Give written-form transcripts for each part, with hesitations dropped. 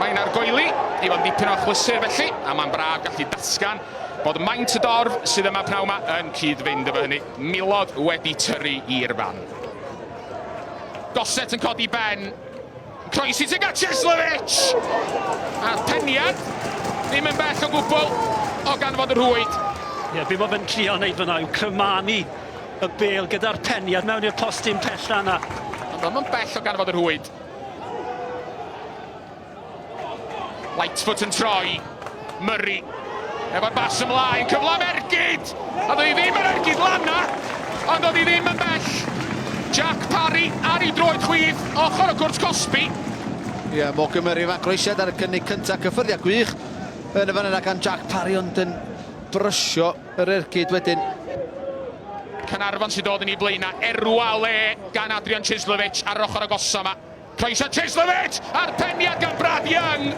Mae'n argoeli i fod yn dipyn o achlysur felly, a mae'n braf gallu datgan bod maint y dorf sydd yma pnawn yma yn cyd-fynd efo hynny. Milod wedi tyrru i'r fan. Gossett yn codi ben. Croesi tuag at Cieslewicz! A'r peniad ddim yn bell o gwbl o ganfod y rhwyd. Ie, yeah, be mae fe'n trio wneud fyna yw crymanu y bel gyda'r peniad mewn i'r postyn pella yna. Ond ddim yn bell o ganfod y rhwyd. Lightfoot yn troi. Murray. Efo'r bas ymlaen. Cyfle am ergyd! A doedd hi ddim yn ergyd lana, ond oedd hi ddim yn bell. Jack Parry ar ei droed chwith, ochr y cwrt cosbi. Ie, yeah, Morgan Murray fan groesiad ar y cynnig cyntaf, cyffyrddiad gwych yn y fan yna gan Jack Parry, ond yn brysio yr ergyd wedyn. Caernarfon sy'n dod yn ei blaenau, erwa le gan Adrian Cieslewicz ar yr ochr agosa yma. Croeso Cieslewicz a'r peniad gan Brad Young.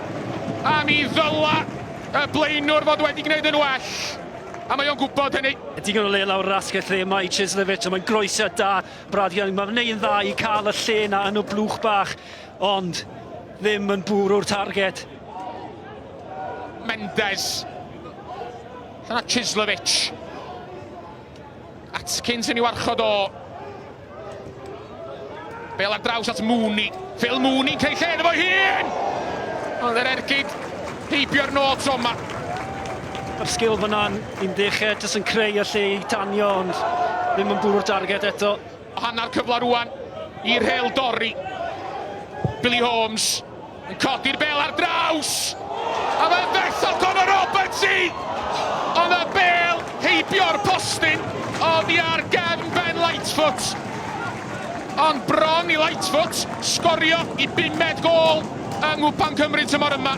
A mi ddyla y blaenwr fod wedi gwneud yn well. A mae o'n gwybod hynny. Digon o le lawr yr asgell dde mae Cieslewicz, ond mae'n groesiad da Brad Young. Mae'n wneud yn dda i cael y lle na yn y blwch bach, ond ddim yn bwrw'r targed. Mendes. Dyna Cieslewicz. Atkins yn ei warchod o. Bel ar draws at Mooney. Phil Mooney'n creu lle iddo fo'i hun! Ond yr ergyd heibio'r nôl tro yma. Mae'r sgil fyna'n un dechrau, jyst yn creu y lle i tanio, ond ddim yn bwrw'r targed eto. Hanner cyfle rwan i'r Rhyl dorri. Billy Holmes Yn codi'r bêl ar draws! A mae'n fethodd Conor Roberts i! Ond y bêl heibio'r postyn oddi ar gefn Ben Lightfoot. Ond bron i Lightfoot sgorio i bumed gôl yng Nghwpan Cymru tymor yma.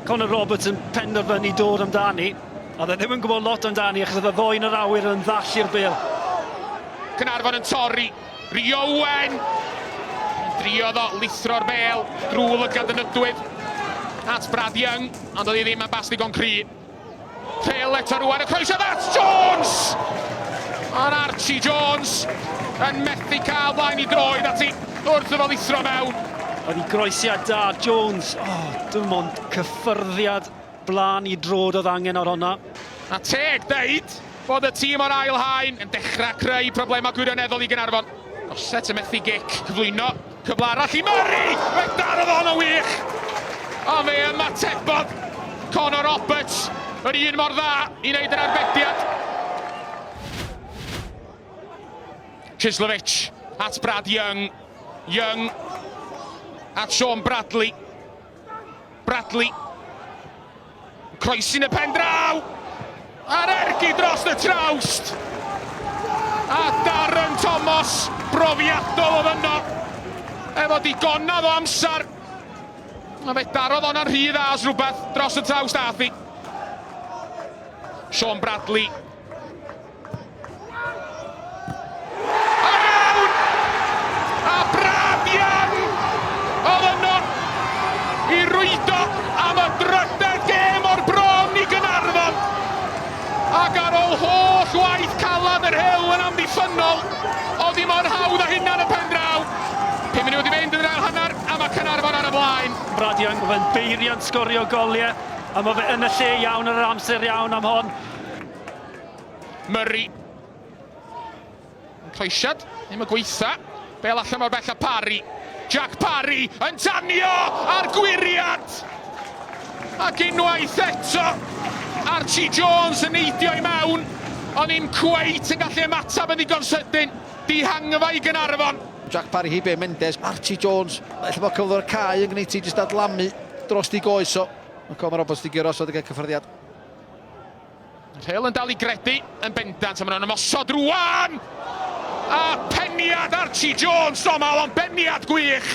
Conor Roberts yn penderfynu dod amdani. Oedd e ddim yn gwybod lot amdani achos oedd y ddoi yn yr awyr yn ddall i'r bêl. Caernarfon yn torri. Rio Owen! Yn drio ddo lithro'r bêl drwy lygad y nydwydd at Brad Young, ond oedd hi ddim yn bas ddigon cry. Rhel eto rwan, y croesiad at Jones! Ond Archie Jones yn methu cael blaen i droed ati wrth iddo lithro mewn. Oedd hi groesiad da, Jones. Oh, dim ond cyffyrddiad blaen i droed oedd angen ar honna. A teg deud bod y tîm o'r ail haen yn dechrau creu problemau gwirioneddol i Gaernarfon. Gossett yn methu gic, cyflwyno cyfle arall i Murray! Fe darodd hon yn wych! Ond fe ymatebodd Conor Roberts yr un mor dda i wneud yr arbediad. Cieslewicz at Brad Young. Young at Sean Bradley. Bradley. Croesi'n y pen draw! A'r ergyd dros y trawst! A Darren Thomas, brofiadol oedd yno, efo digonedd o amser. A fe darodd o'na'n rhy dda os rhywbeth dros y trawst ath hi. Sean Bradley A mewn! A braf iawn oedd yno i rwydo am y drydedd gêm o'r bron i Gaernarfon. Ac ar ôl holl waith calad yr Rhyl yn amddiffynnol, oedd hi mor hawdd â hynna yn y pen draw. 5 munud i fynd yn yr ail hanner, a mae Caernarfon ar y blaen. Brad Young, mae fe'n beiriant sgorio goliau, a mae fe yn y lle iawn ar yr amser iawn am hon. Murray. Yn croesiad, ddim y gweitha. Bel allan mor bell a Parry. Jack Parry yn tanio ar gwyriad! Ac unwaith eto, Archie Jones yn neidio i mewn, ond ddim cweit yn gallu ymateb yn ddigon sydyn. Dihangfa i Gaernarfon. Jack Parry heibio i Mendes, Archie Jones, ella bod cyflwr y cae yn gwneud ti jyst adlamu dros di goes o. Mae Conor Roberts di guro osod y gael cyffyrddiad. Rhyl yn dal i gredu yn bendant, a maen nhw'n ymosod rwan! A peniad Archie Jones, normal, ond beniad gwych!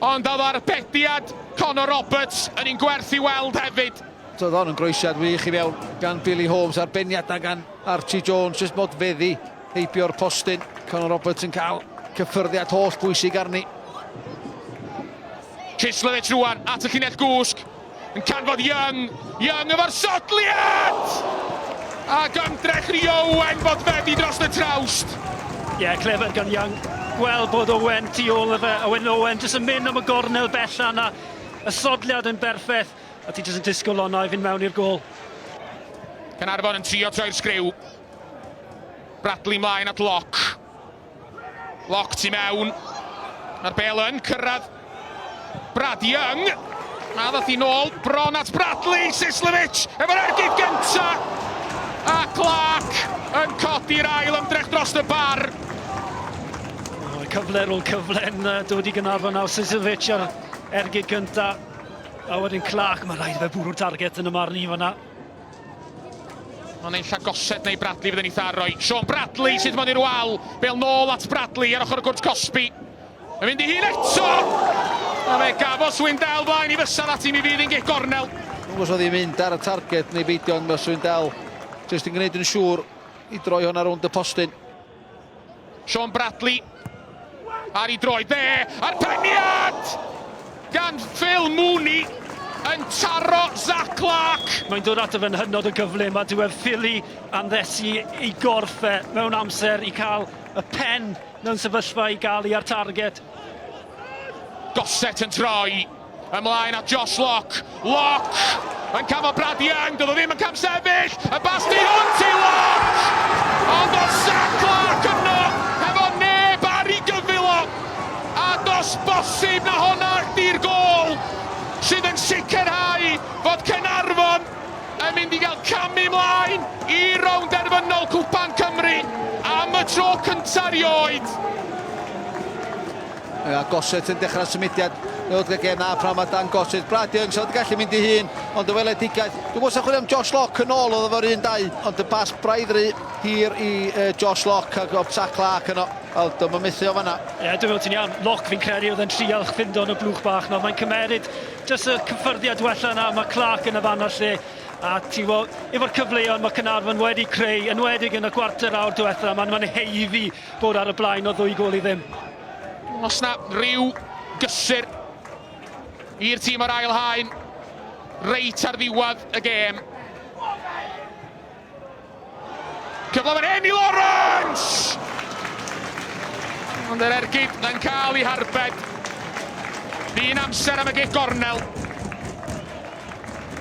Ond oedd arbediad Conor Roberts yn un gwerth i weld hefyd. Oedd hon yn groesiad wych i fewn gan Billy Holmes a'r beniad na gan Archie Jones, jyst modfeddi heibio'r postyn. Conor Roberts yn cael cyffyrddiad holl bwysig arni. Cieslewicz rwan at y llinell gwsg. Yn canfod Young. Young efo'r sodliad! Ac ymdrech Rio Owen fod feddi dros y trawst. Ie, yeah, clever gan Young. Gweld bod Owen tu ôl iddo fe. Owen Owen jyst yn mynd am y gornel bella yna. Y sodliad yn berffeth, a ti jyst yn disgwyl honna i fynd mewn i'r gôl. Caernarfon yn trio troi'r sgriw. Bradley mlaen at Locke. Locke tu mewn. Mae'r bel yn cyrraedd Brad Young. A ddoth hi nôl bron at Bradley. Sislevic efo'r ergyd gynta. A Clark yn codi'r ail ymdrech dros y bar. Oh, cyfle ar ôl cyfle yn dod i Gaernarfon nawr. Sislevic ar ergyd gynta. A wedyn Clark, mae rhaid i fe bwrw'r target yn y marn i fanna. Ond naill a Gossett neu Bradley fydden ni tharoi. Sean Bradley sydd mewn i'r wal. Bel nôl at Bradley ar ochr y gwrt cosbi. Yn mynd i hun eto! A fe gafodd Swindell flaen i fysedd ati mi fydd hi'n gic gornel. Dwi'm yn gwybod os oedd hi'n mynd ar y targed neu beidio ond mae Swindell jyst yn gwneud yn siŵr i droi hwnna rownd y postyn. Sean Bradley ar ei droed dde, a'r peniad! Gan Phil Mooney yn taro Zach Clark. Mae'n dod ato fe'n hynod o gyflym a dyw e ffili anddesu ei gorff e mewn amser i cael y pen mewn sefyllfa i gael i ar targed. Gossett yn troi ymlaen at Josh Locke. Locke yn camo Brad Young, doedd o ddim yn camsefyll, y bas tu hwnt i Locke! Ond oedd Zach Clark yno hefo neb ar ei gyfyl o! A does bosib na honna ydi'r gôl sydd yn sicrhau fod Caernarfon yn mynd i gael camu mlaen i rownd derfynol Cwpan Cymru am y tro cyntaf erioed. A Gossett yn dechrau symudiad. Nod gael gêm dda prynhawn 'ma Dan Gossett. Brad Young sydd wedi gallu mynd i hun, ond y weledigaeth. Dwi'n gwybod sy'n chwilio am Josh Locke yn ôl, oedd efo'r 1-2, ond y bas braidd rhy hir i Josh Locke ac oedd Zach Clark yno. Wel, dyma methu o fanna. Ie, yeah, dwi'n meddwl ti'n iawn. Locke fi'n credu oedd e'n trial ffindo yn y blwch bach 'na. Mae'n cymeryd jyst y cyffyrddiad wella yna. Mae Clark yn y fan lle. A ti'n gwybod, efo'r cyfleon mae Caernarfon wedi creu, enwedig yn y gwarter awr diwetha, mae'n ma haeddu bod ar y blaen o ddwy gôl i ddim. Os na ryw gysur i'r tîm o'r ail haen, reit ar ddiwedd y gêm. Cyfle fan hyn i Lawrence! Ond yr ergyd yn cael ei harbed. Un amser am y gic gornel.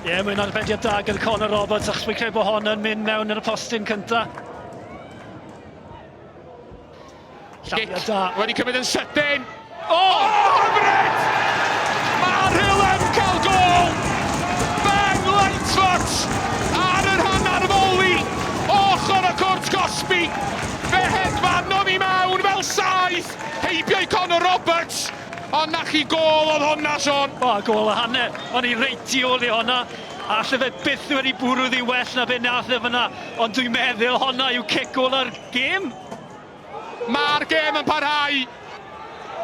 Ie, yeah, mae'n arbediad da gan Conor Roberts, achos mae'n credu bod hon yn mynd mewn yn y postyn cynta. Gic wedi cymryd yn sydyn. O, oh, hyfryd! Mae'r Rhyl yn cael gôl! Ben Lightfoot ar yr hanner foli! Ochr y cwrt cosbi! Fe hedfanodd i mewn fel saeth heibio i Conor Roberts! Ond na chi gôl oedd honna, Sean! O, gôl a hanner. O'n i reit tu ôl i honna. Alle fe byth wedi bwrw ddi well na be nath e fyna. Ond dwi'n meddwl honna yw cic ola'r gêm. Mae'r gêm yn parhau.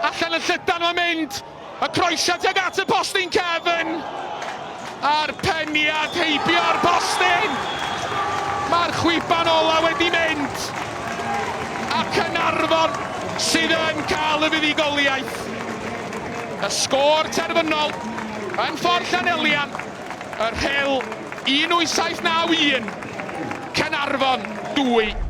Allan yn llydan mae'n mynd. Y croesiad tuag at y postyn cefn. A'r peniad heibio'r postyn. Mae'r chwiban ola wedi mynd. A Caernarfon sydd yn cael y fuddugoliaeth. Y sgôr terfynol yn Ffordd Llanelian. Y Rhyl 1-8-7-9-1. Caernarfon 2.